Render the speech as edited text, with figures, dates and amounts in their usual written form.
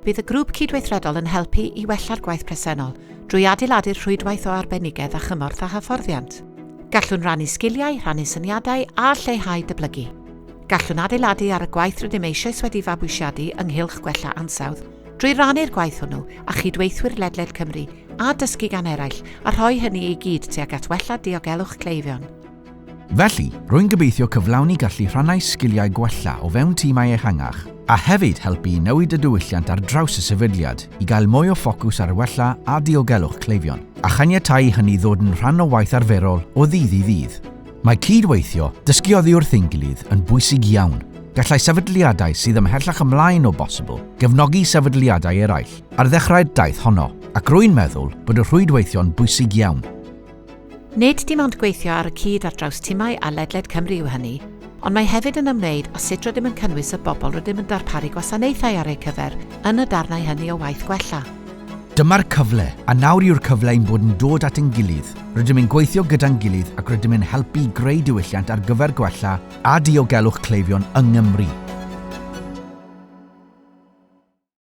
bydd y grŵp cydweithredol yn helpu i wella'r gwaith presennol drwy adeiladu'r rhwydwaith o arbenigedd a chymorth a hyfforddiant. Gallwn rannu sgiliau, rhannu syniadau a lleihau dyblygu. Gallwn adeiladu ar y gwaith rydym eisoes wedi fabwysiadu ynghylch gwella ansawdd drwy rannu'r gwaith hwnnw â chydweithwyr ledled Cymru a dysgu gan eraill a rhoi hynny i gyd tuag at wella diogelwch cleifion. Felly, rwy'n gobeithio cyflawni gallu rhannau sgiliau gwella o fewn timau ehangach, a hefyd helpu i newid y diwylliant ar draws y sefydliad i gael mwy o ffocws ar wella a diogelwch cleifion, a chaniatáu i hynny ddod yn rhan o waith arferol o ddydd i ddydd. Mae cyd-weithio, dysgu oddi wrth ein gilydd, yn bwysig iawn. Gallai sefydliadau sydd ymhellach ymlaen o bosibl gefnogi sefydliadau eraill ar ddechrau'r daith honno, ac rwy'n meddwl bod y rhwydweithio'n bwysig iawn. Nid dim ond gweithio ar y cyd ar draws timau a ledled Cymru yw hynny, ond mae hefyd yn ymwneud â sut rydym yn cynnwys y bobl rydym yn darparu gwasanaethau ar eu cyfer yn y darnau hynny o waith gwella. Dyma'r cyfle, a nawr yw'r cyfle ein bod yn dod at ein gilydd. Rydym yn gweithio gyda'n gilydd ac rydym yn helpu i greu diwylliant ar gyfer gwella a diogelwch cleifion yng Nghymru.